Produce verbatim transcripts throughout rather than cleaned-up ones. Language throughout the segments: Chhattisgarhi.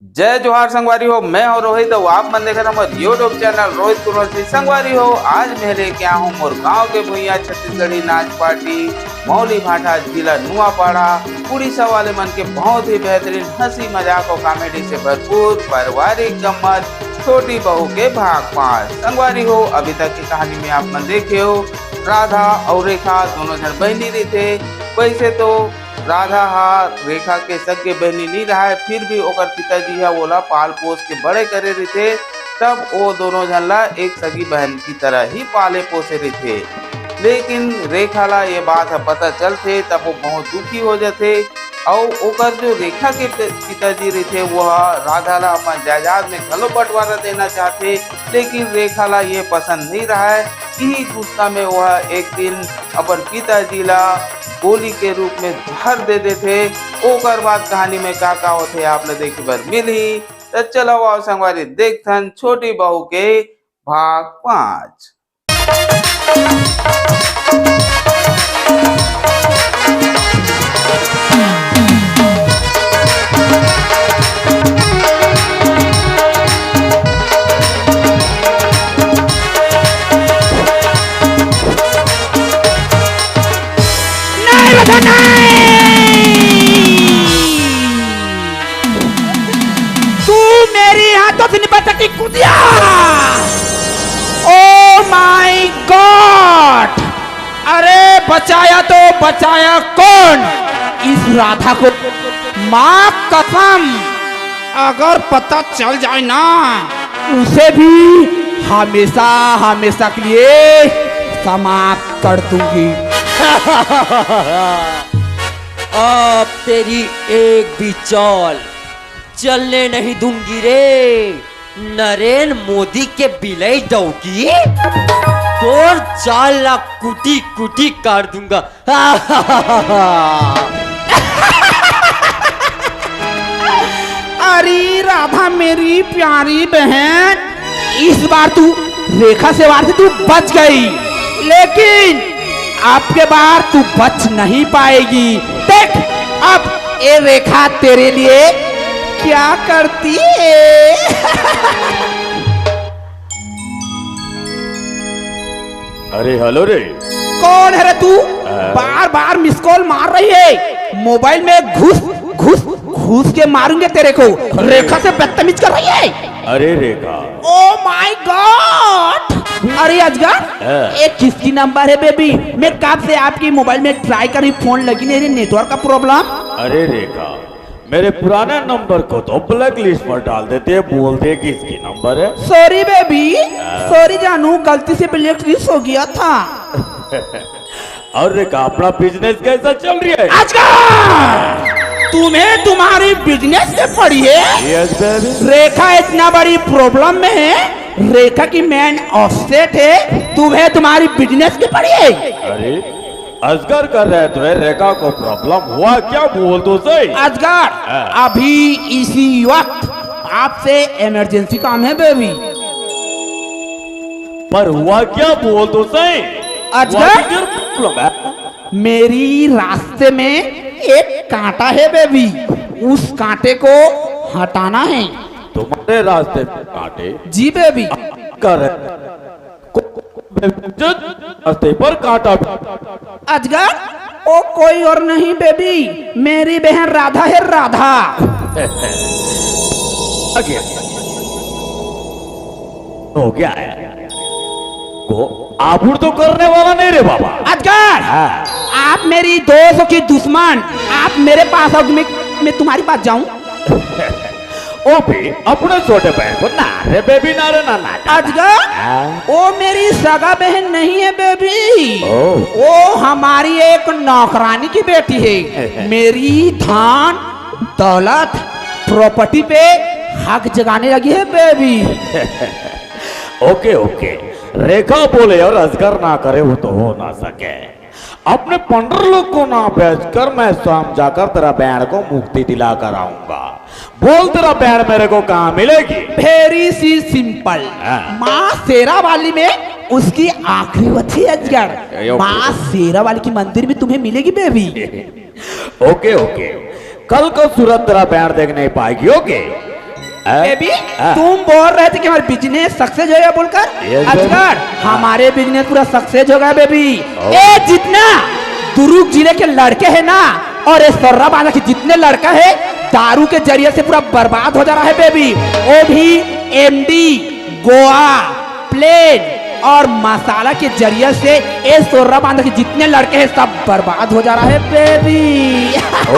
जय जोहार संगवारी हो, मैं हूं रोहित अउ आप मन देखत हमर YouTube चैनल रोहित कुरवंशी। संगवारी हो, आज मैं लेके आया हूं मोर गांव के भुइयां छत्तीसगढ़ी नाच पार्टी मौली भाटा जिला नुआपाड़ा उड़ीसा वाले मन के बहुत ही बेहतरीन हंसी मजाक और कॉमेडी से भरपूर पारिवारिक गम्मत छोटी बहू के भाग पांच। संगवारी हो, अभी तक की कहानी में आप मन देखे हो, राधा और रेखा दोनों झन बहनी रहिथे। वैसे तो राधा हा रेखा के सगे बहनी नहीं रहा है, फिर भी ओकर पिताजी हा ओला पाल पोस के बड़े करे रहिथे। तब वो दोनों झन ला एक सगी बहन की तरह ही पाले पोसे रहिथे। लेकिन रेखा ला ये बात ह पता चलथे, तब वो बहुत दुखी हो जाथे। अउ ओकर जो रेखा के प-, पिताजी रहिथे, वो ह राधा ला अपन जायदाद में घलो बंटवारा देना चाहथे, लेकिन रेखा ला ये पसंद नहीं रहा है। इही गुस्सा में वह एक दिन अपन पिताजी ला गोली के रूप में जहर दे देथे। ओकर बाद कहानी में का का होथे, आप ला देखे बर मिलही। त चलो आओ संगवारी, देखथन छोटी बहू के भाग पांच। नहीं, राधा, नहीं। तू मेरी हाथों से नहीं बच सकती, कुतिया। Oh my God! अरे, बचाया तो बचाया कौन? इस राधा को। माँ कसम, अगर पता चल जाए ना, उसे भी हमेशा हमेशा के लिए समाप्त कर दूंगी। अब तेरी एक भी चाल चलने नहीं दूंगी रे, नरेंद्र मोदी के बिलई डौकी। तोर चाल ला कुटी कुटी कर दूंगा। अरे राधा, मेरी प्यारी बहन, इस बार तू रेखा से वार से तू बच गई, लेकिन अब के बार तू बच नहीं पाएगी। देख, अब ये रेखा तेरे लिए क्या करती है। अरे हेलो रे। कौन है रे तू? आ? बार बार मिस कॉल मार रही है। मोबाइल में घुस घुस घुस के मारूंगे तेरे को। अरे। रेखा से बदतमीज कर रही है। अरे रेखा। Oh my God! अरे अजगर, हाँ। ये किसकी नंबर है बेबी? मैं कब से आपकी मोबाइल में ट्राई कर रही, फोन लगी नहीं रही, नेटवर्क का प्रॉब्लम। अरे रेखा, मेरे पुराने नंबर को तो ब्लैक लिस्ट पर डाल देते हैं, बोलते हैं कि इसकी नंबर है। सॉरी बेबी, हाँ। सॉरी जानू, गलती से ब्लैक लिस्ट हो गया था। और रेखा, अपना बिजनेस कैसा चल रही है? अजगर, तुम्हें तुम्हारी बिजनेस से पड़ी है। Yes baby. रेखा इतना बड़ी प्रॉब्लम में है, रेखा की माइंड अपसेट है, तुम्हें तुम्हारी बिजनेस की पड़ी है। अरे अजगर, कर रहे तो है, रेखा को प्रॉब्लम हुआ क्या, बोल तो सही। अजगर, हाँ। अभी इसी वक्त आपसे इमरजेंसी काम है बेबी। पर हुआ क्या, बोल तो सही। अजगर? What is your problem? मेरी रास्ते में एक कांटा है बेबी, उस कांटे को हटाना है। तुम्हारे रास्ते में कांटे? जी बेबी। कर रास्ते पर कांटा। अजगर, वो कोई और नहीं बेबी, मेरी बहन राधा है, राधा। आ गया। हो गया है। को आबुड़ तो करने वाला नहीं रे बाबा। अजगर, हाँ। आप मेरी दोस्त की दुश्मन, आप मेरे पास आओ, मैं, मैं तुम्हारी पास जाऊं? ओ भी अपने छोटे बहन को ना रे बेबी, ना रे ना, ना, ना, ना। अजगर, हाँ। वो मेरी सगा बहन नहीं है बेबी। ओ। वो हमारी एक नौकरानी की बेटी है। मेरी धन दौलत प्रॉपर्टी पे हक जगाने लगी है बेबी। ओके, ओके, रेखा बोले और अजगर ना करे, वो तो हो ना सके। अपने पंडर लोग को ना बेचकर मैं शाम जाकर तेरा बैंड को मुक्ति दिला कर आऊंगा। बोल, तेरा बैंड मेरे को कहाँ मिलेगी? Very सी सिंपल। हाँ। माँ शेरा वाली में उसकी आखिरी वथी अजगर। ए, ओके। माँ शेरा वाली की मंदिर में तुम्हें मिलेगी बेबी। ओके, ओके, कल को सूरत तेरा बैंड देख नहीं पाएगी। ओके, हाँ? बेबी, हाँ। तुम बोल रहे थे कि हमारा बिजनेस सक्सेस हो गया बोलकर। Yes, baby. अजगर, हाँ। हमारे बिजनेस पूरा सक्सेस हो गया, बेबी। ओ। ए, जितना दुर्ग जिले के लड़के हैं ना, और ये सोर्रा बांधा के जितने लड़का है, दारू के जरिए से पूरा बर्बाद हो जा रहा है, बेबी। वो भी एमडी, गोवा, प्लेन और मसाला के जरिए से ये सोर्रा बांधा के जितने लड़के हैं, सब बर्बाद हो जा रहा है, बेबी।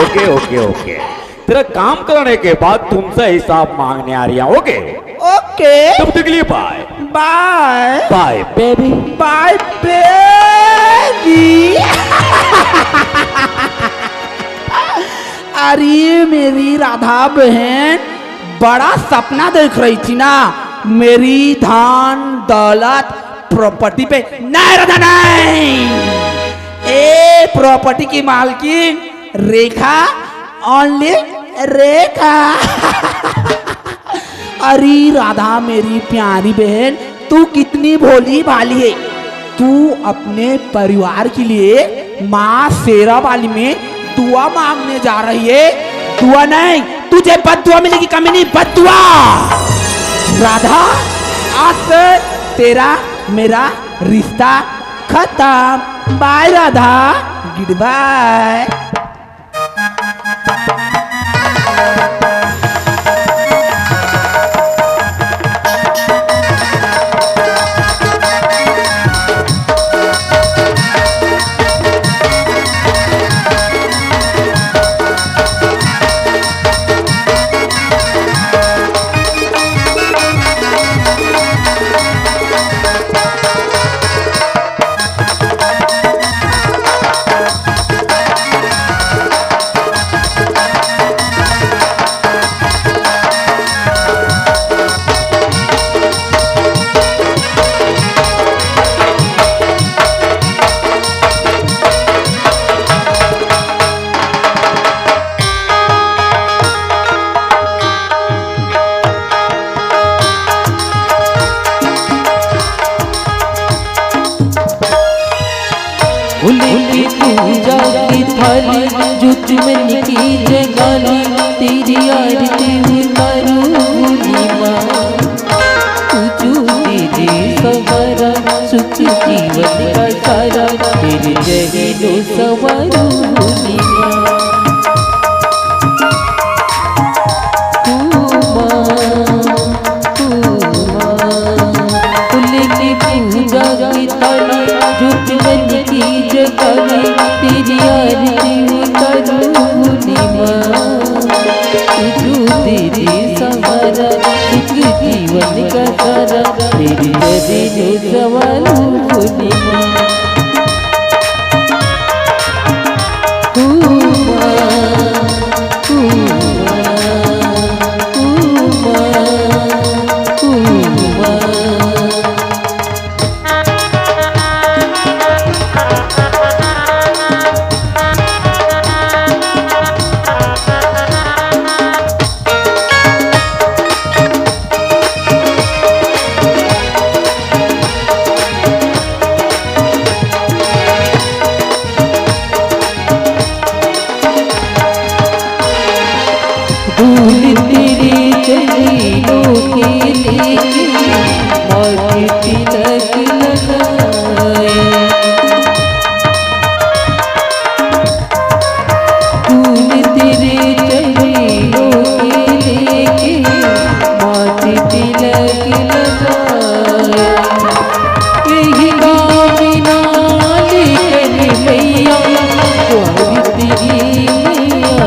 ओके, ओके, ओके। तेरा काम करने के बाद तुमसे हिसाब मांगने आ रही हूँ, ओके? ओके। तब तक के लिए बाय। बाय। बाय, बेबी। बाय, बेबी। अरे, मेरी राधा बहन, बड़ा सपना देख रही थी ना, मेरी धन दौलत प्रॉपर्टी पे। नहीं राधा, नहीं। ए, प्रॉपर्टी की मालकिन रेखा, ओनली रेखा। अरे राधा, मेरी प्यारी बहन, तू कितनी भोली भाली है। तू अपने परिवार के लिए माँ शेरा वाली में दुआ मांगने जा रही है। दुआ नहीं, तुझे बद्दुआ मिलेगी कमीनी, बद्दुआ। राधा, आज से तेरा मेरा रिश्ता खत्म। बाय राधा, गुड बाय। फूल की पूजा की थाली, जुट मन की जगाली, तेरी आरती उतारूं नी माँ। तू जो दे दे सहारा, सुख जीवन का सारा, तेरे चरणों संवारूं नी माँ। ओ माँ, ओ माँ, फूल की पूजा की थाली, जुट मन की जगाली, तेरी आरती उतारूं नी माँ। तू जो दे दे सहारा, सुख जीवन का सारा, तेरे चरणों संवारूं नी माँ। ओ माँ, ओ माँ, ओ माँ, ओ माँ। धूल तेरे चरणों के लेके, माथे तिलक लगाए। धूल तेरे चरणों के लेके, माथे तिलक लगाए। यही कामना लेकर मैया, द्वार तेरी मैया।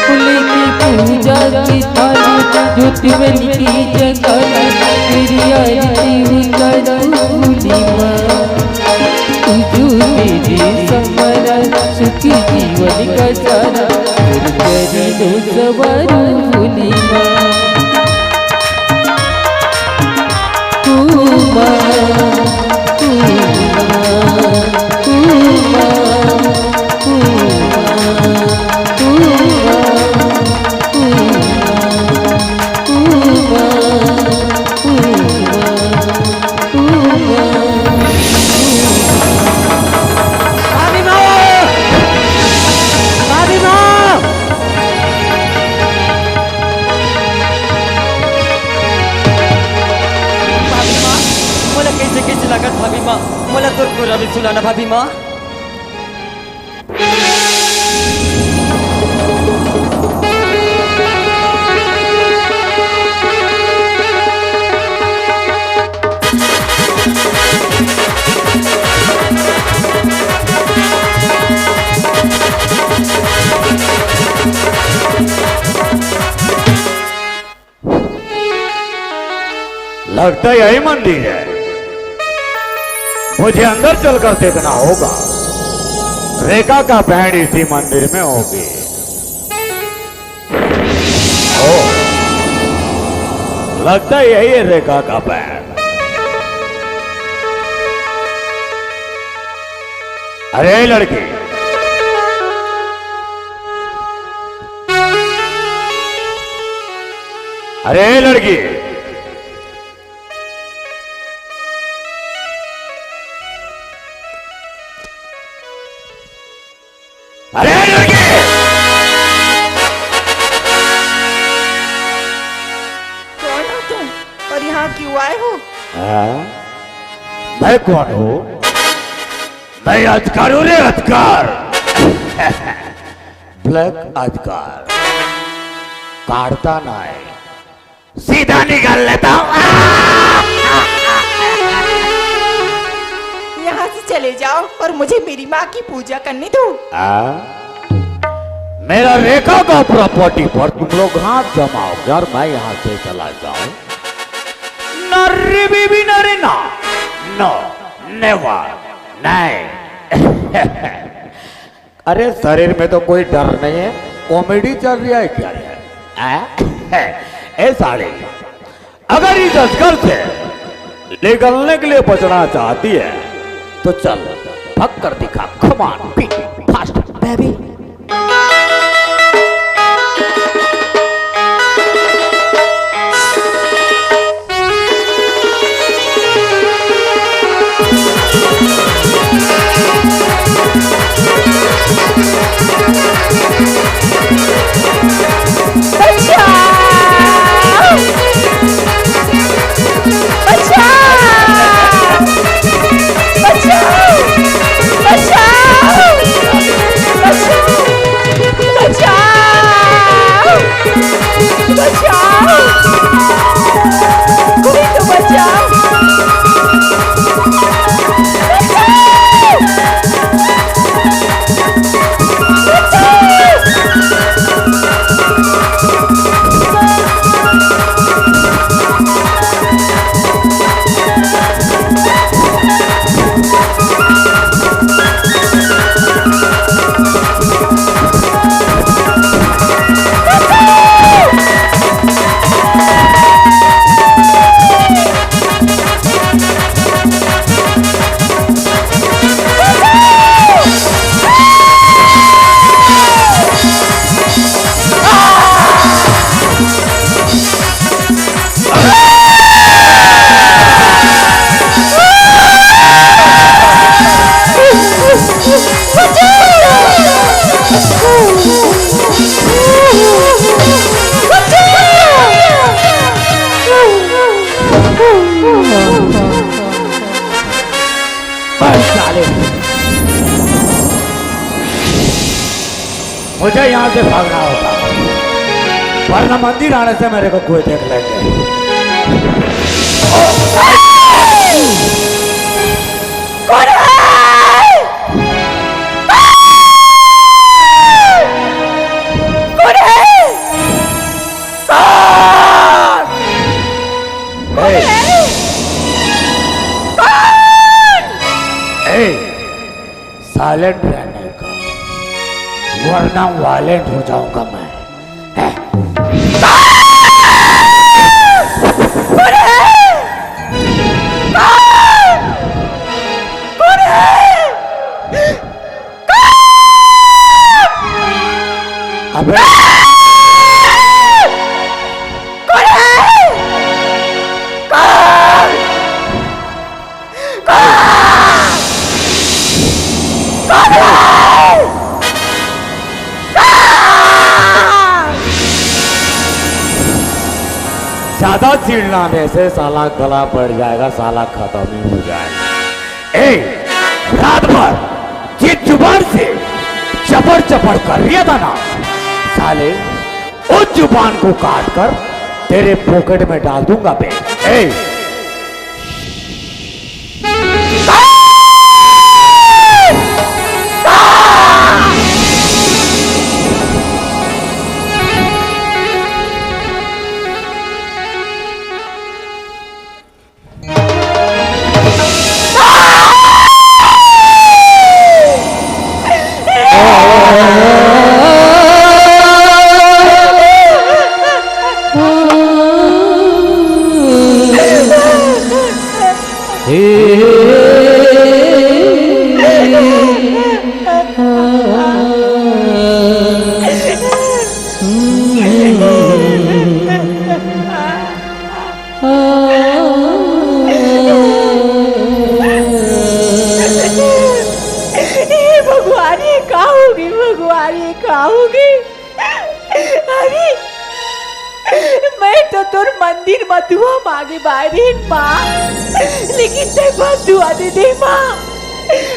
फूल की पूजा की थाली, ज्योति बन की जगाली, तेरी आरती उतारूं नी माँ। तू जो दे दे सहारा, सुख जीवन का सारा, तेरे चरणों संवारूं नी माँ। ओ माँ, ओ माँ, ओ माँ, ओ माँ, ओ माँ। भाभी माँ, मोला तोर पूरा भी सुना ना भाभी माँ। लगता यही मंदिर है। मुझे अंदर चलकर देखना होगा। रेखा का बहन इसी मंदिर में होगी। ओह, लगता यही है रेखा का बहन। अरे लड़की, अरे लड़की, अरे लड़की! कौन हो तुम और यहाँ क्यों आए हो? हाँ? मैं कौन हूँ? मैं अजगर हूँ रे, अजगर। ब्लैक अजगर। काटता ना है, सीधा निकाल लेता हूँ। यहाँ से चले जाओ और मुझे मेरी माँ की पूजा करने दो। आ? मेरा रेखा का प्रॉपर्टी पर तुम लोग हाथ जमाओगे और मैं यहाँ से चला जाऊं? नर्री बीबी नर्री ना, नो, नेवर, नहीं। अरे, शरीर में तो कोई डर नहीं है, कॉमेडी चल रहा है क्या रे? हैं? ए साले, अगर इस अजगर से निकलने के लिए बचना चाहती है तो चल, भग कर दिखा, come on, beat fast, baby। बचाओ! बचाओ! बचाओ! बचाओ! बचाओ! बचाओ! कोई तो बचाओ! बचाओ! बस साले, मुझे यहाँ से भागना होगा, वरना मंदिर आने से मेरे को कोई देख लेंगे। कौन है? कौन है? कौन? कौन ए, है? कौन? ए, साइलेंट रहने का, वरना वायलेंट हो जाऊंगा मैं। हैं? कौन है? कौन? कौन है? अबे! कौन है? कौन? कौन? कौन है? कौन? ज्यादा चिल्लाने से साला गला बैठ जाएगा, साला खत्म ही हो जाएगा। ए, रात भर जिस जुबान से चपड़ चपड़ कर रहा था ना साले, उस जुबान को काट कर तेरे पॉकेट में डाल दूंगा बे। ए, हे भगवान, ये का होगे भगवान, ये का होगे? अरे, मैं तो तोर मंदिर म दुआ मांगे बर आए रहेंव माँ, लेकिन तैं बददुआ दे दे माँ।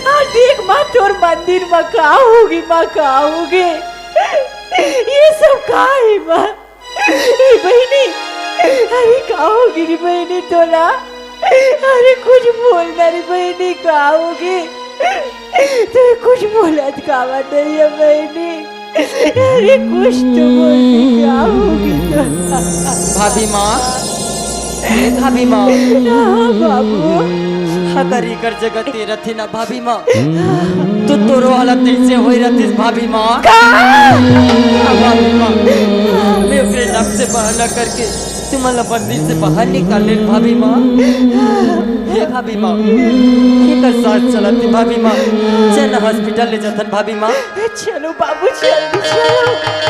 अउ देख माँ, तोर मंदिर म का होगे माँ, का होगे? ये सब का हे माँ? ए बहिनी, अरे का होगे रे बहिनी तोला? अरे कुछ बोल ना रे बहिनी, का होगे? तैं कुछ बोलत काबर नइ हे बहिनी? अरे कुछ तो बोल रे, का होगे तोला? भाभी माँ, ए भाभी माँ। हाँ बाबू। अगर एकर जगह तैं रहिते ना भाभी माँ, त तोरो हालत अइसे होय रहितिस भाभी माँ। का? हाँ भाभी माँ, मैं ओकरे नाम से बहाना करके तुमन ला मंदिर से बाहर निकाल लेन भाभी माँ। हे भाभी माँ, एकर सांस चलत हे भाभी माँ, चल ना हॉस्पिटल ले जाथन भाभी माँ। चलो बाबू, जल्दी चलो।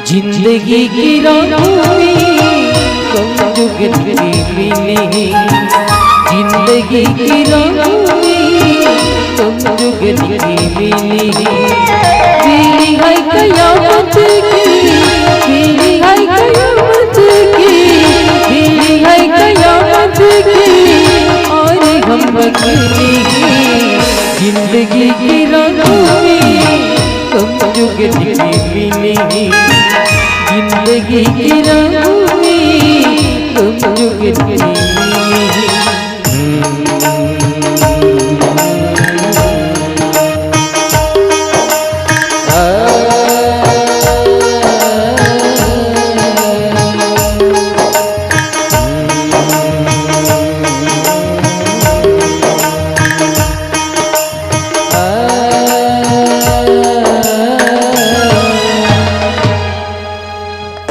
जिंदगी की राह में कम जुगत की मिली, जिंदगी की राह में कम जुगत की मिली। बीड़ी है कयामत की, बीड़ी है कयामत की, बीड़ी है कयामत की, और हम अकेले हैं जिंदगी की राह में। कम जुगत की मिली, जिंदगी की राह में कम जुगत की मिली।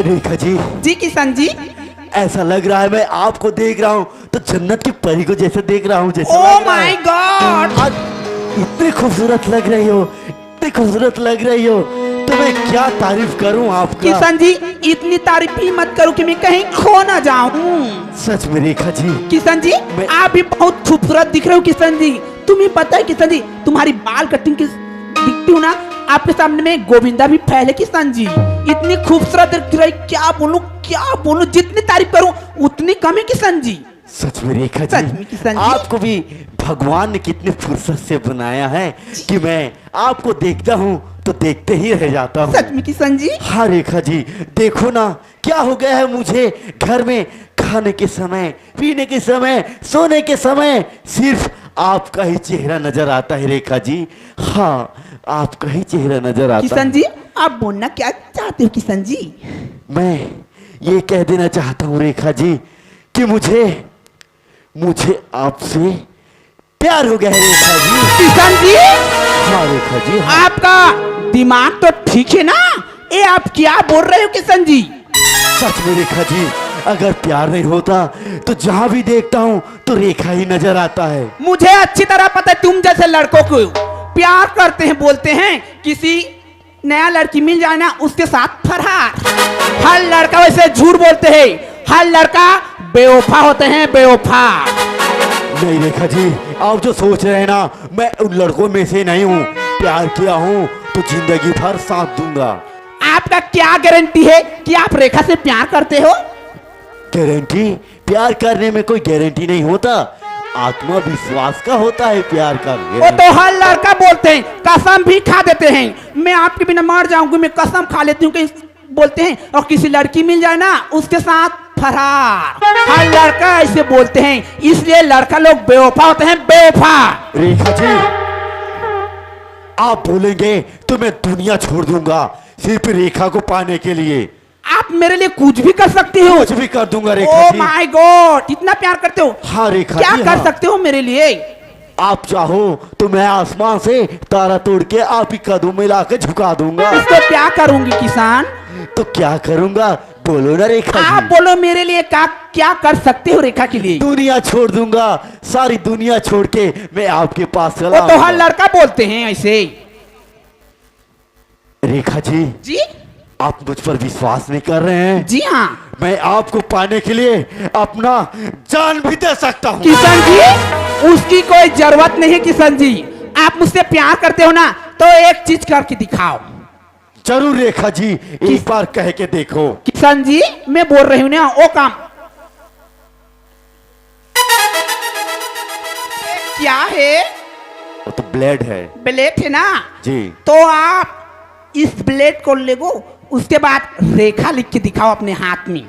रेखा जी। जी किशन जी। ऐसा लग रहा है मैं आपको देख रहा हूँ तो जन्नत की परी को जैसे देख रहा हूँ, जैसे Oh लग रहा है। My God! आज इतनी खूबसूरत लग रही हो, इतनी खूबसूरत लग रही हो, तो मैं क्या तारीफ करूँ आपका। किशन जी, इतनी तारीफ भी मत करो कि मैं कहीं खो ना जाऊँ। सच में रेखा जी। किशन जी, मैं आप भी बहुत खूबसूरत दिख रहे हो किशन जी। तुम्हें पता है किशन जी, तुम्हारी बाल कटिंग की दिखती हूँ ना, आपके सामने में गोविंदा भी फेल है किशन जी। इतनी खूबसूरत दिख रही, क्या बोलूँ, क्या बोलूँ, जितनी तारीफ करूँ उतनी कम है किशन जी। सच में रेखा जी, सच में किशन जी। आपको भी भगवान ने कितनी फुर्सत से बनाया है कि मैं आपको देखता हूँ तो देखते ही रह जाता हूँ। सच में किशन जी। हाँ रेखा जी, देखो ना क्या हो गया है मुझे, घर में खाने के समय, पीने के समय, सोने के समय सिर्फ आपका ही चेहरा नजर आता है रेखा जी। हाँ, आपका ही चेहरा नजर आता है। किशन जी, आप बोलना क्या चाहते हो किशन जी? मैं ये कह देना चाहता हूँ रेखा जी कि मुझे, मुझे आपसे प्यार हो गया है रेखा जी। किशन जी, हाँ रेखा जी, हाँ। आपका दिमाग तो ठीक है ना? ये आप क्या बोल रहे हो किशन जी? सच में रेखा जी, अगर प्यार नहीं होता तो जहाँ भी देखता हूँ तो रेखा ही नजर आता है। मुझे अच्छी तरह पता है, तुम जैसे लड़कों को प्यार करते हैं, बोलते हैं किसी नया लड़की मिल जाए ना, उसके साथ फरार। हर लड़का वैसे झूठ बोलते हैं, हर लड़का बेवफा होते हैं, बेवफा। नहीं रेखा जी, आप जो सोच रहे हैं ना, मैं उन लड़कों में से नहीं हूँ। प्यार किया हूँ तो जिंदगी भर साथ दूंगा। आपका क्या गारंटी है कि आप रेखा से प्यार करते हो? गारंटी? प्यार करने में कोई गारंटी नहीं होता, आत्मविश्वास का होता है प्यार का वो तो हर लड़का बोलते हैं, कसम भी खा देते हैं। मैं आपके बिना मर जाऊंगी, मैं कसम खा लेती हूँ कि बोलते हैं, और किसी लड़की मिल जाए ना, उसके साथ फरार। हर लड़का ऐसे बोलते हैं, इसलिए लड़का लोग बेवफा होते हैं, बेवफा। रेखा जी, आप बोलेंगे तो मैं दुनिया छोड़ दूंगा सिर्फ रेखा को पाने के लिए। आप मेरे लिए कुछ भी कर सकते हो। कुछ भी कर दूंगा रेखा Oh जी। My God, इतना प्यार करते हो। हाँ रेखा क्या जी, कर हाँ। सकते हो मेरे लिए? आप चाहो तो मैं आसमान से तारा तोड़ के आप ही कदम में लाके झुका दूंगा। इसको क्या करूंगी किसान? तो क्या करूंगा, बोलो ना रेखा आप जी। बोलो मेरे लिए क्या, क्या कर सकते हो रेखा के लिए? दुनिया छोड़ दूंगा, सारी दुनिया छोड़ के मैं आपके पास वो चला तो हर आऊंगा। लड़का बोलते हैं ऐसे। रेखा जी, जी, आप मुझ पर विश्वास नहीं कर रहे हैं। जी हाँ। मैं आपको पाने के लिए अपना जान भी दे सकता हूँ। किशन जी, उसकी कोई जरूरत नहीं है किशन जी। आप मुझसे प्यार करते हो ना, तो एक चीज करके दिखाओ। जरूर रेखा जी, एक बार कह के देखो। किशन जी, मैं बोल रही हूँ ना, वो काम। क्या है? वो तो ब्लेड है। ब्लेड है ना? जी। तो आप इस ब्लेड को लेगो, उसके बाद रेखा लिख के दिखाओ अपने हाथ में।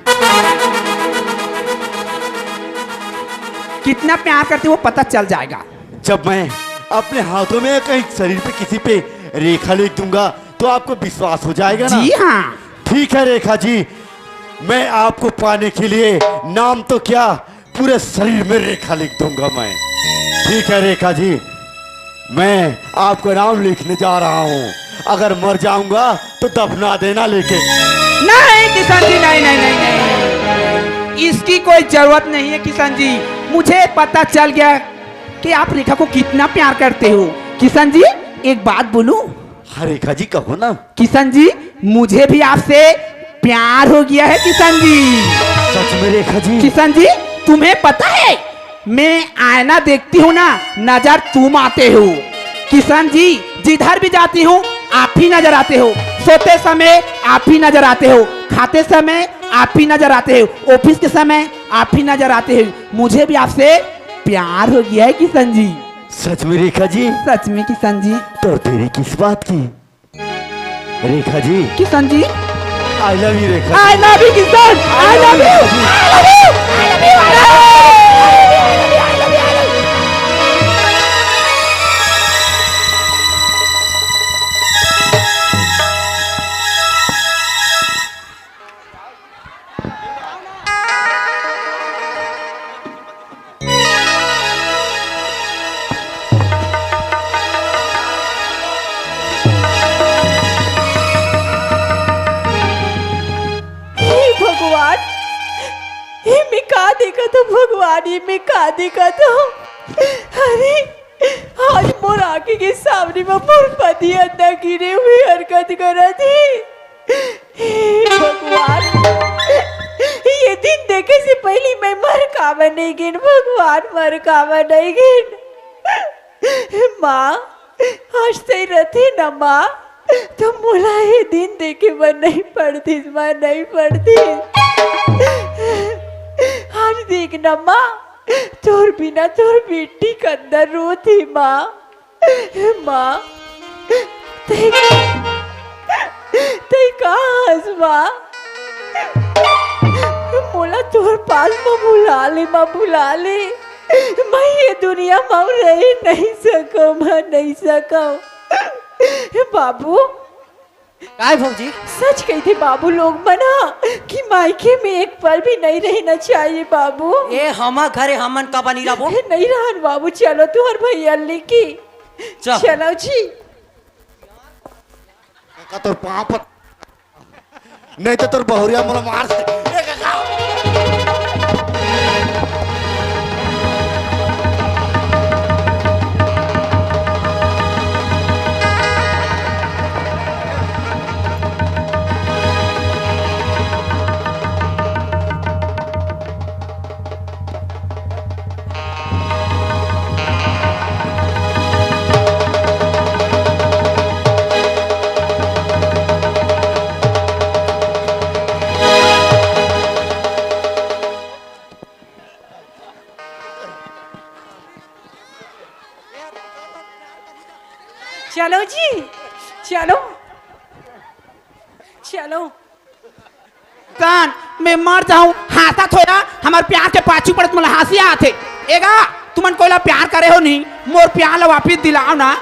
कितना प्यार करते हो, वो पता चल जाएगा। जब मैं अपने हाथों में कहीं शरीर पे किसी पे रेखा लिख दूंगा तो आपको विश्वास हो जाएगा ना? जी हाँ। ठीक है रेखा जी, मैं आपको पाने के लिए नाम तो क्या, पूरे शरीर में रेखा लिख दूंगा मैं। ठीक है रेखा जी, मैं आपका नाम लिखने जा रहा हूँ। अगर मर जाऊंगा तो दफना देना लेके। नहीं किशन जी, नहीं, नहीं, नहीं, नहीं, इसकी कोई जरूरत नहीं है किशन जी। मुझे पता चल गया कि आप रेखा को कितना प्यार करते हो। किशन जी, एक बात बोलूं? हाँ रेखा जी, कहो ना। किशन जी, मुझे भी आपसे प्यार हो गया है किशन जी। सच में रेखा जी? किशन जी, तुम्हें पता है, मैं आईना देखती हूँ ना, नजर तुम आते हो। किशन जी, जिधर भी जाती हूँ, आप ही नजर आते हो। सोते समय आप ही नजर आते हो, खाते समय आप ही नजर आते हो, ऑफिस के समय आप ही नजर आते हो। मुझे भी आपसे प्यार हो गया है किशन जी। सच में रेखा जी? सच में किशन जी। तो देरी किस बात की Rekha ji? Kishan ji. I love you Rekha. I love you Kishan. I love you। I love you। I love you। I love you। I love you। I love you। हे भगवान, ये मैं का देखत हूँ भगवान, ये मैं का देखत हूँ? अरे, आज मोर आँखी के सामने म मोर पति अंधा गिरे हुए हरकत करत हे। हे भगवान, ये दिन देखे से पहली मैं मर काबर नहीं गिन भगवान, मर काबर नहीं गिन। माँ, आज तई रथे न माँ, तो मोला ये दिन देखे बर नहीं पड़तिस, माँ नहीं पड़तिस। आज देख न माँ, तोर बिना तोर बेटी कतना रोत हे माँ। माँ, तई, तई कहाँ हस माँ? मोला तोर पास म भुला ले, माँ भुला ले। मैं ये दुनिया म रह नहीं सकव, माँ नहीं सकव। बाबू, काय भौजी? सच कहिथे बाबू लोग मन ह कि मायके में एक पल भी नहीं रहना चाहिए बाबू। ए हमर घरे हमन का बनी रबो? नहीं रहन बाबू, चलो तुहर भैया लेके। चल। चलो जी। काका तोर पाँव पर नहीं तो तोर बहुरिया मोला मार दे। ए काका। चलो जी, चलो, चलो। कान, मैं मर जाहूं, हांसत होया, हमर प्यार के पाछू पड़त मोला हांसी आत हे। एगा, तुमन कोई ला प्यार करे हो नहीं, मोर प्यार ला वापिस दिलाव ना,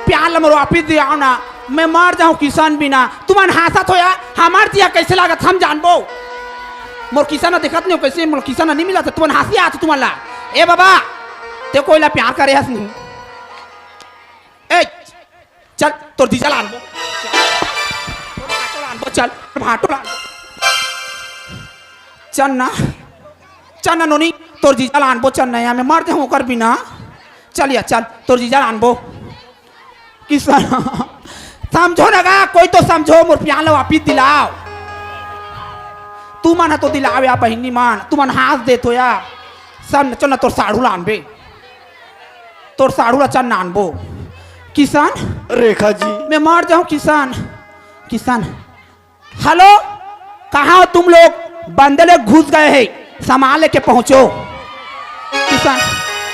प्यार ला मोर वापिस दिलाव ना। मैं मर जाहूं किसन बिना, तुमन हांसत होया, हमर जिया कैसे लागत हम जानबो। मोर किसन देखत नहीं हो कैसे, मोर किसन नहीं मिलत हे, तुमन हांसी आत हे तुमन ला। ए बाबा, ते कोई ला प्यार करे हस नहीं? ए, चल, तोर जीजा ला आनबो। तोर भांटो ला आनबो, चल, तोर भांटो ला आनबो। चल ना, चल ना नोनी, तोर जीजा ला आनबो, चल ना, या मैं मर जाहूं ओकर बिना। चल या, चल, तोर जीजा ला आनबो। किसन, समझो ना गा, कोई तो समझो, मोर प्यार ला वापिस दिलाव। तुमन ह तो दिलाव या बहिनी मन, तुमन हांस देत हो या। चल, चल ना, तोर साढ़ू ला आनबे। तोर साढ़ू ला चल ना आनबो। किसन, रेखा जी। मैं मर जाहूं किसन। किसन, हेलो, कहां हो तुम लोग? बंदे लोग घुस गए हैं, सामान लेके पहुंचो। किसन,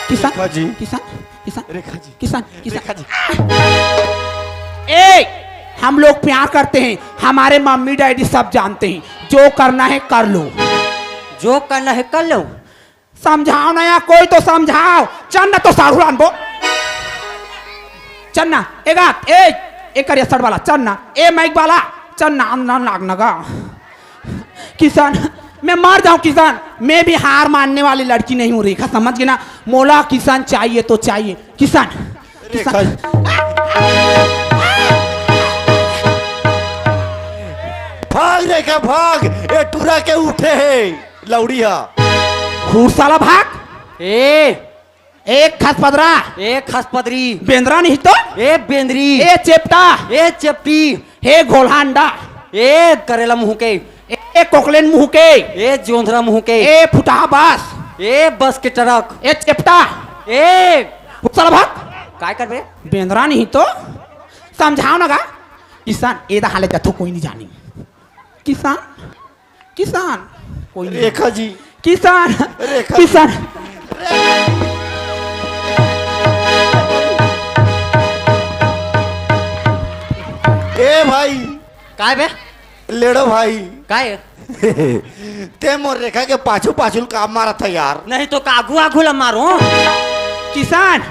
किसन, रेखा जी। किसन, किसन, रेखा जी। किसन, किसन। रेखा जी। ए, हम लोग प्यार करते हैं, हमारे मम्मी डैडी सब जानते हैं, जो करना है कर लो। जो करना है कर लो। समझाव ना या, कोई तो समझाव। चल ना, तोर साढ़ू ला आनबो। चल ना, एगा, ए, ए करिया शर्ट वाला, चल ना, ए माइक वाला, चल ना, ना लाग ना गा। किसन, मैं मर जाहूं किसन, मैं भी हार मानने वाली लड़की नहीं हूं रेखा, समझ गे ना? मोला किसन चाहिए तो चाहिए, किसन, किसन। रेखा। भाग रेखा भाग, ए टूरा के उठे हे। लौड़ी हा। हुर साला भाग। ए। ए खसपदरा। ए खसपदरी। बेंदरा नहीं तो। ए बेंदरी। ए चेपटा। ए चेपटी। हे घोलहांडा। ए करेला मुंह के। ए कोकलेन मुंह के। ए जोंधरा मुंह के। ए फुटाहा बास। ए बस के ट्रक। ए चेपटा। ए हुर साला भाग। काय करबे? बेंदरा नहीं तो। समझाव ना गा। किसन, ए दहाले जथो कोई नहीं जानी। किसन। किसन, कोई नहीं। रेखा जी। किसन, रेखा जी। किसन। ए भाई। काय बे? लेड़ो भाई। काय? ते मोर रेखा के पाछू पाछू का मारत हे यार। नहीं तो का आगू आगू ला मारो। किसन,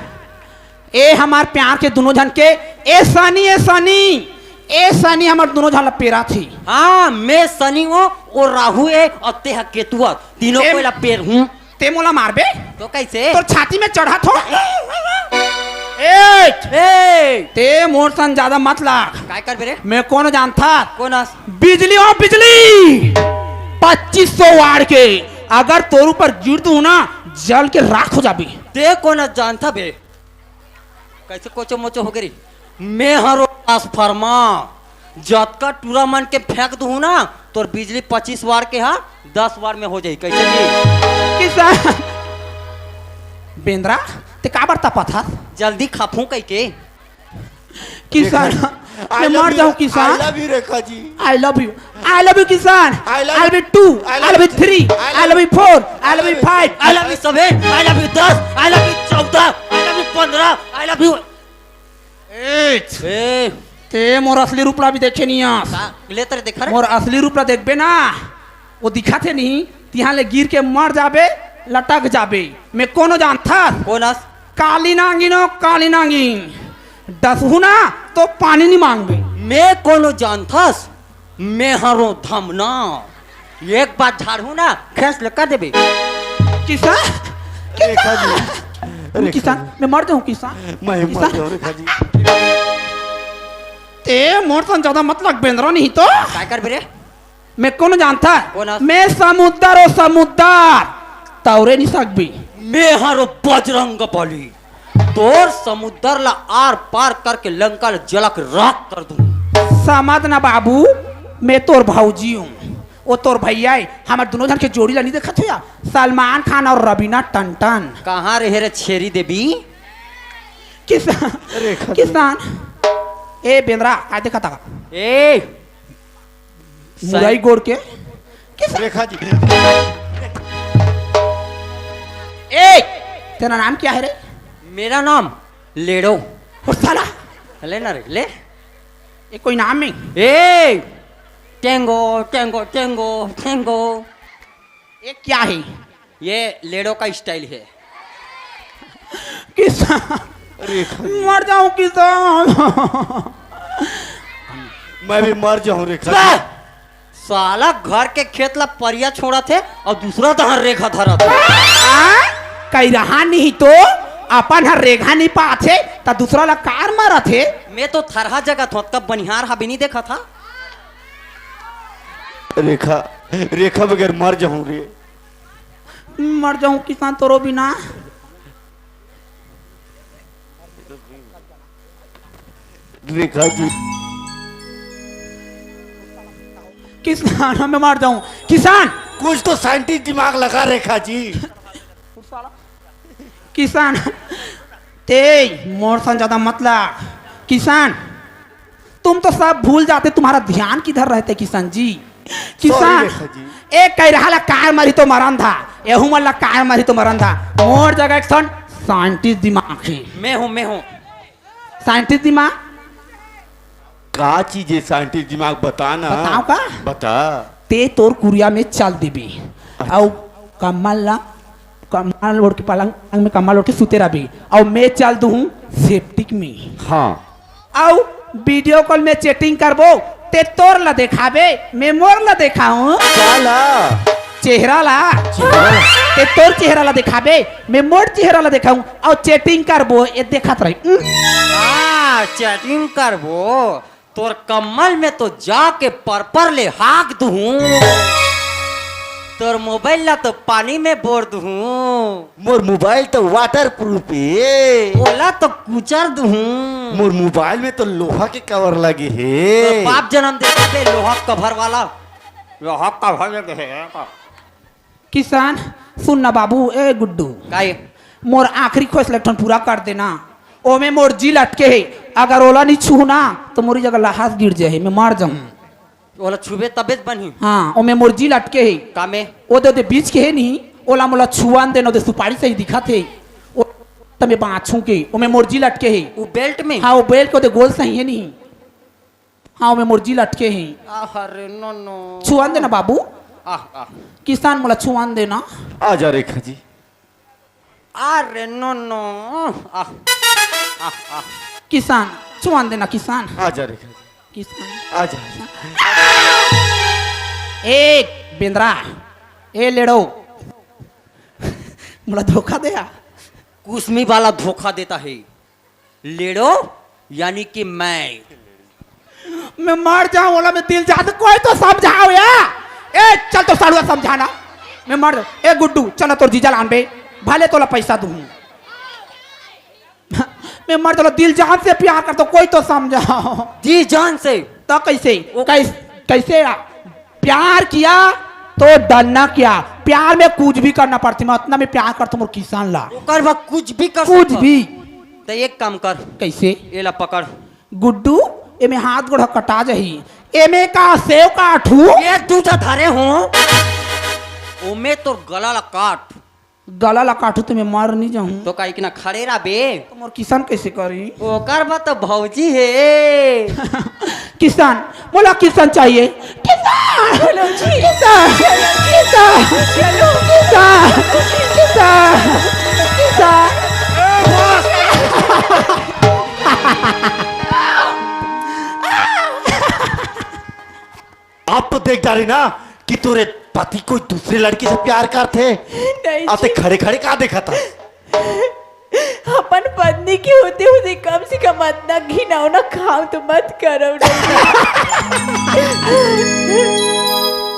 ए हमार प्यार के दुनों झन के, ए सनी, ए सनी, ए सनी हमर दुनों झन ला पेराथे। हां, मैं सनी हों, ओ राहु ए, अउ तेहा केतु आ, तीनों ए, कोई ला पेरहूं। ते मोला मारबे? तो कैसे? तोर छाती में चढ़त हों। ए! ए! ते मोर सन ज्यादा मत लाग। काय करबे रे? मैं कोन जानथस? कोन अस? बिजली हों, बिजली! पच्चीस सौ वाट के, अगर तोर ऊपर गिर दूं ना, जल के राख हो जाबे। ते कोन जानथस बे? कैसे कोचो मोचो हो गे रे? मैं हरों ट्रांसफार्मर, जतका टूरा मन के फेंक दूहूं ना, तोर बिजली पच्चीस वाट के हा, दस वाट में हो जाही। कैसे जी? किसन, बेंदरा, ते काबर तपत हस? जल्दी खपहूं कहिके। किसन, रेखा जी, मैं I love मर you, जाहूं Kisan. I love you Rekha ji. I love you, I love you Kisan. I love I love you two, I love you three, I love you four, I love you five, I love you seven, I love you दस, I love you चौदह, I love you पन्द्रह, I love you। ए, ए। ते मोर असली रूप ला भी देखे नहीं आस। का? ले तेरे देखा रे। मोर असली रूप ला देखबे ना, वो दिखाथे नहीं, तिहां ले गिर के मर जाबे, लटक जाबे। मैं कोनो जानथस? कोन अस? काली नांगिन हों, काली नांगिन। डसहूं ना तो पानी नहीं मांगबे। मैं कोनो जानथस? मैं हरों धमना। एक बार झाड़हूं ना, खेस ले कर देबे। किसन? रेखा जी, रेखा किसन, जी। मैं मर जाहूं किसन। मैं मर किसन। जाहूं रेखा जी। ते मोर सन ज्यादा मत लाग बेंदरा नहीं तो। काय करबे रे? मैं कोनो जानथस? कोन अस? मैं समुद्दर हों समुद्दर। तौरे नहीं सकबे। मैं हरों बजरंग बली। तोर समुद्दर ला आर पार करके लंका ला जला के राख कर दूं। समझ ना बाबू, मैं तोर भौजी हों, वो तोर भैया हे। हमर दुनों झन के जोड़ी ला नहीं देखत हो या? सलमान खान अउ रवीना टंडन। कहां रहे रे छेरी देवी? किसन, रेखा जी। किसन, ए बेंदरा, आ देखा था। ए, मुरई गोड़ के। किस रेखा जी। ए, तेरा नाम क्या है रे? मेरा नाम लेड़ो। ओ साला, ले ना रे, ले। ये कोई नाम नहीं। ए, टेंगो, टेंगो, टेंगो, टेंगो। ये क्या है? ये लेड़ो का स्टाइल है। किसान, अरे, मर जाऊं किसान। मैं भी मर जाऊं रे। बे, साला घर के खेत ला परिया छोड़त हे अउ दूसरा तहर रेखा धरत हे। आ? कई रहा नहीं तो अपन हर रेखा नहीं पात हे, त दूसरा ला कार मारत हे। मैं तो थरहा जगत हों, कब बनिहार हा भी नहीं देखा था। रेखा, रेखा बगैर मर जाऊं रे। मर जाऊं किसान तोरो बिना। रेखा जी। किसान, मैं मर जाऊं। किसान। कुछ तो साइंटिस्ट दिमाग लगा रेखा जी। किसान, ते मोर सन ज्यादा मत लग। किसान, तुम तो सब भूल जाते, तुम्हारा ध्यान किधर रहते किसान जी? किसान, रेखा जी। एक कैरहा ला कार मारी तो मरन था, एहू मन ला कार मारी तो मरन था। मोर जगह एक ठन साइंटिस्ट दिमाग है। मैं हूँ, मैं हूँ। साइंटिस्ट दिमाग? का चीज है साइंटिस्ट दिमाग? बता ना। बताओ का? बता। ते तोर कुरिया में चल देबे। अच्छा। अउ कम्बल ला, कम्बल ओढ़ के पलंग, पलंग में कम्बल ओढ़ के सुते रहबे। अउ मैं चल दूँ सेप्टिक में। हाँ। अउ वीडियो कॉल में चैटिंग करबो, ते तोर ला देखाबे, मैं मोर ला देखाऊं। का ला? चेहरा ला। चेहरा ला। ते तोर चेहरा ला देखाबे, मैं मोर चेहरा ला देखाऊं। अउ चैटिंग करबो, ये देखत रही। उम। हाँ, चैटिंग करबो, तोर कम्बल में तो जाके पर पर ले हाक दूं। तोर मोबाइल ला तो पानी में बोर दूं। मोर मोबाइल तो वाटर प्रूफ हे। ओला तो कुचर दूं। मोर मोबाइल में तो लोहा के कवर लगे हे। तोर बाप जन्म देता बे लोहा कवर वाला। लोहा कवर लगे हे। किसान, सुन ना बाबू, ए गुड्डू। काहे? मोर आखिरी ख्वाहिश ला एक ठन पूरा कर देना। ओमे मोर जी लटके हे, अगर ओला नहीं छूहू ना, तो मोरी जगह लहास गिर जाही, मैं मर जाहूँ। ओला छुबे तबे त बनही। हाँ, ओमे मोर जी लटके हे। का में? ओदे, ओदे बीच के हे नहीं, ओला मोला छुअन देना, ओदे सुपारी सही दिखत हे। ओ, तमे बाँचहूँ के, ओमे मोर जी लटके हे। उ बेल्ट में? हाँ, ओ बेल्ट के ओदे गोल सही हे नहीं। हाँ, ओमे मोर जी लटके हे। आह, अरे, नो, नो। छुअन देना बाबू। आह, आह। किसान मोला छुअन देना। आ जा रेखा जी। अरे, नो, नो। आह, आह, आह। किसान, छुअन देना किसान। आ जा रेखा जी। किसान। आ जा। ए, बेंदरा। ए, लेड़ो। मोला धोखा दे आ। कुसमी वाला धोखा देता है। लेड़ो यानी कि मैं। मैं मर जाऊं, ओला मैं दिल जान, कोई तो समझाओ या। ए, चल तो साड़ुआ समझाना। मैं मर जाऊं। ए, गुड्डू, चल ना तोर जीजा ला आनबे, भले तोला पैसा दूं। मैं मर जाऊं, दिल जान से प्यार करता हूं, कोई तो समझाओ। दिल जान से? तो कैसे? वो कैस-, कैसे आ? प्यार किया तो डरना क्या, प्यार में कुछ भी करना पड़ती। मैं उतना में प्यार करता हूँ मोर किसान ला। ओकर बाद कुछ भी कर कुछ सकत। भी। तो एक काम कर। कैसे? ये ला पकड़। गुड्डू, एमे हाथ गोड़ कटा जाही। एमे का सेव काटू? ये दू ठा धरे हो। ओमे तोर गला ला काट। गला ला काटू तो मैं मर नहीं जाऊं। तो काहे कि ना खड़े रह बे। तो मोर किसान कैसे करी? ओकर बा तो भौजी हे। किसान, मोला किसान चाहिए। किसान! चलो जी। किसान! चलो जी। किसान! चलो। किसान! किसान! किसान! किसान! आप तो देख डारे ना कि तोरे पति कोई दूसरे लड़की से प्यार करथे। नहीं आते जी। खड़े खड़े का देखा था? अपन पत्नी के होते हुए कम से कम अतना घिनौना काम तो मत करो ना।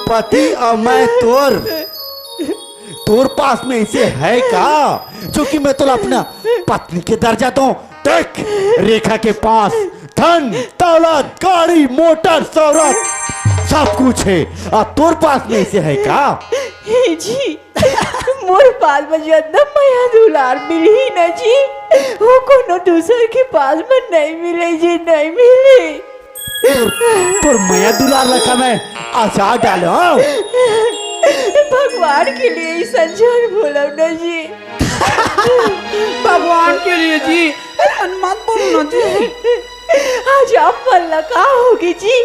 पति और मैं तोर, तोर पास में ऐसे है का जो कि मैं तोला अपना पत्नी के दर्जा दूं? देख, रेखा के पास धन, दौलत, गाड़ी, मोटर, शोहरत, सब कुछ है। और तोर पास में ऐसे है का? हे जी, मोर पास में जितना मया दुलार मिलही ना जी, वो कोनो दूसर के पास में नहीं मिले जी, नहीं मिले। तोर, तोर मया दुलार रखा मैं अचार डालो। भगवान के लिए ऐसा झन बोलो ना जी। भगवान के लिए जी, ऐसा मत बोलो ना जी। आज आप मन ला का होगे जी?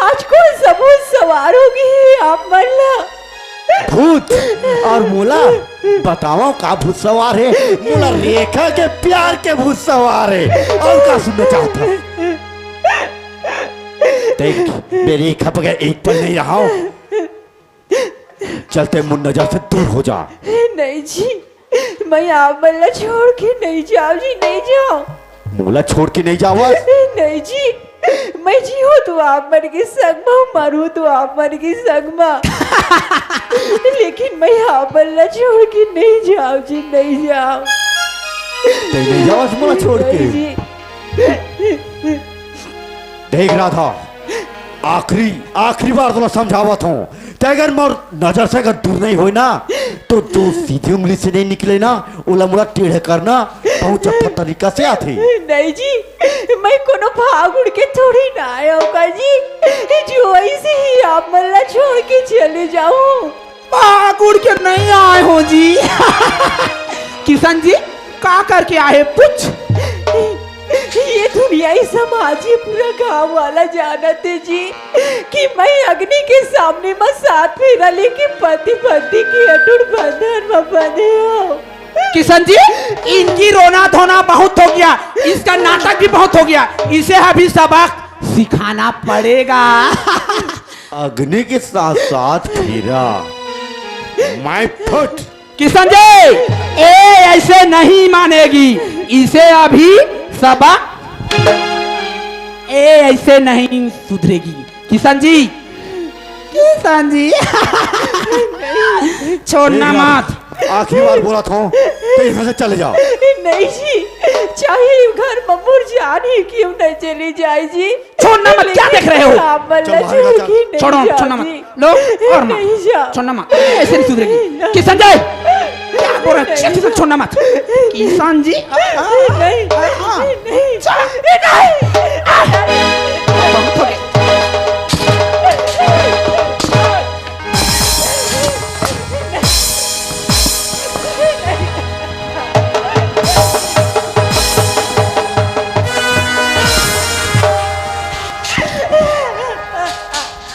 आज कोन सा भूत सवार होगे हे आप मन ला? भूत? अउ मोला बतावव का भूत सवार हे? मोला रेखा के प्यार के भूत सवार हे। अउ का सुनना चाहत हस? देख, मैं रेखा बगैर एक पल नहीं रहा हूँ। चल तैं मोर नजर से दूर हो जा। नहीं जी, मैं आप मन ला छोड़ के नहीं जाव जी, नहीं जाव। मोला छोड़ के नहीं जावस? नहीं जी, मैं जीहूँ तो आप मन के संग म, मरूँ तो आप मन के संग म। लेकिन मैं आप मन ला छोड़ के नहीं जाव जी, नहीं जाव। तैं नहीं जावस मोला छोड़ के? नहीं जी। देख राधा, आखिरी, आखिरी बार तोला समझावत हूँ, तैं अगर मोर नजर से अगर दूर नहीं होय ना, तो जो सीधी उंगली से नहीं निकले ना, ओला मोला टेढ़े करना बहुत अच्छा तरीका से आथे। नहीं जी, मैं कोनो भाग उड़ के थोड़ी ना आय हँव का जी, जो ऐसे ही आप मन ला छोड़ के चले जाहूँ। भाग उड़ के नहीं आय हँव जी। किशन जी, का करके आए हे, पूछ। ये दुनिया, ये समाज, ये पूरा गांव वाला जानत हे जी कि मैं अग्नि के सामने म सात फेरा लेके पति पत्नी के अटूट बंधन म बंधे हँव। किशन जी, इनकी रोना धोना बहुत हो गया, इसका नाटक भी बहुत हो गया, इसे अभी सबक सिखाना पड़ेगा। अग्नि के साथ सात फेरा, मैं फुट। किशन जी, ए ऐसे नहीं मानेगी, इसे अभी सबक, ए ऐसे नहीं सुधरेगी। किशन जी, किशन जी, छोड़ना मत। आखिरी बार बोलत हँव, तैं यहाँ से चले जा। नहीं जी, चाहे घर म मोर जान ही क्यों न चली जाए जी। छोड़ना मत, क्या देख रहे हो? आप मन ला छोड़ के नहीं जाओ जी। छोड़ो, छोड़ना मत। लो, और मार। नहीं जाओ। छोड़ना मत, ऐसे नहीं सुधरेगी। नहीं। किशन जी, क्या बोल रहे हो? नहीं। किशन, छोड़ना मत। किशन जी, नहीं, नहीं, नहीं। छोड़। नहीं। बहुत हो गया।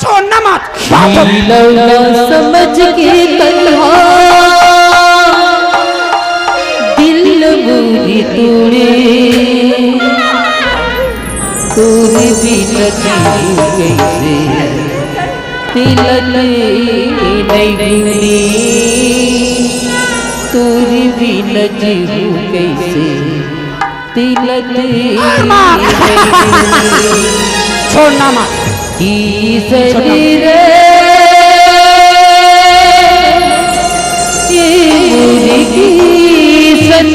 छोड़ना मत। समझ के कन्हा दिल मुरी तोड़े, तोरे बिना जीव कैसे तिलक नहीं गुनी, तोरे बिना जीव कैसे तिलक। छोड़ना मत। की सरी रे, ये मुर्गी सन,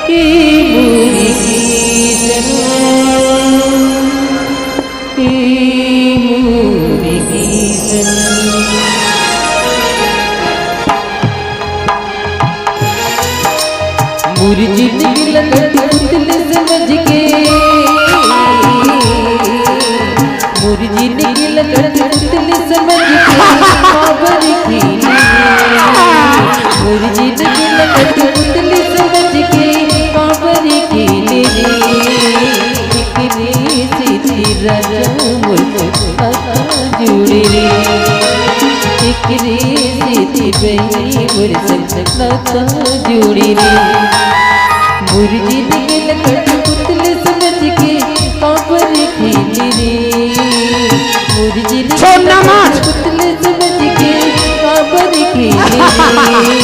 ये मुर्गी सन। मुरझिन ललक पुतल समझ के, मुरझिन ललक पुतल समझ के, काबर की मुरझिन ललक पुतल समझ के, काबर की एकरे सेती राजा मोर नाता जुड़े रे, एकरे सेती बहिनी मोर संग नाता जुड़े रे। मोर जिनगी ल कठपुतल समझ के काबर खेले रे, मोर जिनगी छोड़ना मत। कठपुतल समझ के काबर खेले रे,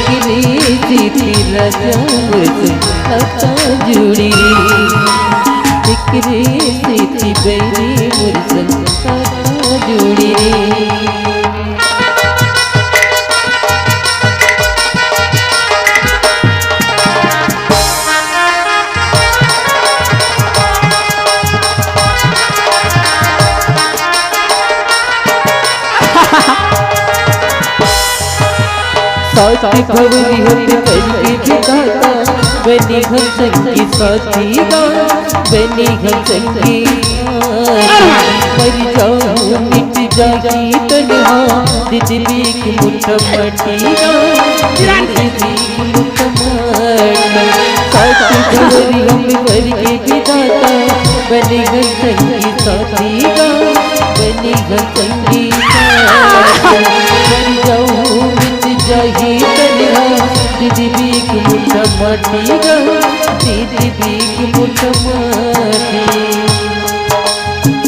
एकरे सेती राजा मोर संग नाता जुड़े रे। एकरे सेती बहिनी मोर संग नाता जुड़े रे। साथ भवरी होत करके विधाता, बनी हम संगी साथी गा, बनी हम संगी। मर जाऊं मिट जागी तन्हा, दे दे एक मुट्ठा माटी गा, दे दे एक मुट्ठा माटी। साथ भवरी हम बर के विधाता, बने घन संगी साथी गा, बने घन संगी साथी। मर जाहूँ मिट जाही तन हा, दे दिबे एक मुट्ठा माटी गा, दे दिबे एक मुट्ठा माटी।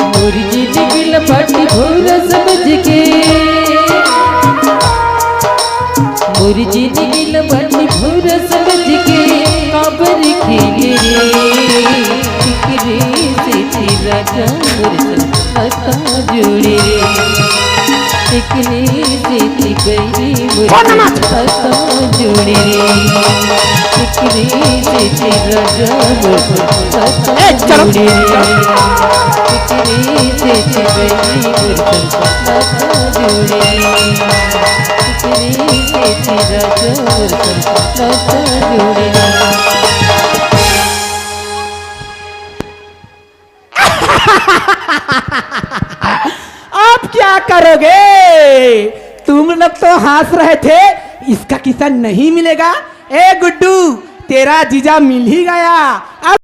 मोर जिंदगी ल बाटी भौंरा समझ के, मोर जिंदगी ल बाटी भौंरा समझ के, काबर खेले रे? एकरे सेती राजा मोर संग नाता जोड़े रे, एकरे सेती बइरी मोर संग नाता जोड़े रे, एकरे सेती राजा मोर संग नाता ए, चलो। जोड़े रे। अब क्या करोगे? तुम लोग तो हंस रहे थे, इसका किस्सा नहीं मिलेगा। ए गुड्डू, तेरा जीजा मिल ही गया। अब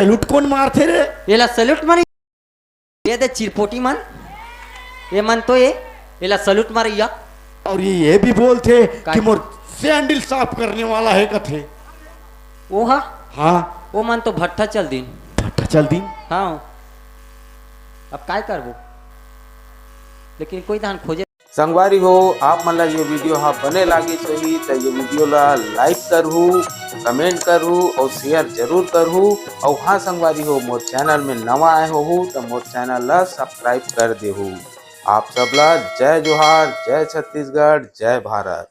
सैल्यूट कोन मारथे रे? एला सैल्यूट मारी। ये दे चिरपोटी मन, ये मन तो ये, एला सैल्यूट मारइया। और ये, ये भी बोलथे कि मोर सैंडल साफ करने वाला है कथे। ओ हा? हाँ। ओ मन तो भट्ठा चल दिन। भट्ठा चल दिन? हाँ। अब काय करबो? लेकिन कोई धान खोजे। संगवारी हो, आप मन ला ये वीडियो हा बने लागिस होही त ये वीडियो ला लाइक करहू, कमेंट करहू और शेयर जरूर करहू। और हाँ संगवारी हो, मोर चैनल में नवा आए होहू त मोर चैनल ला सब्सक्राइब कर देहू। आप सब ला जय जोहार, जय छत्तीसगढ़, जय भारत।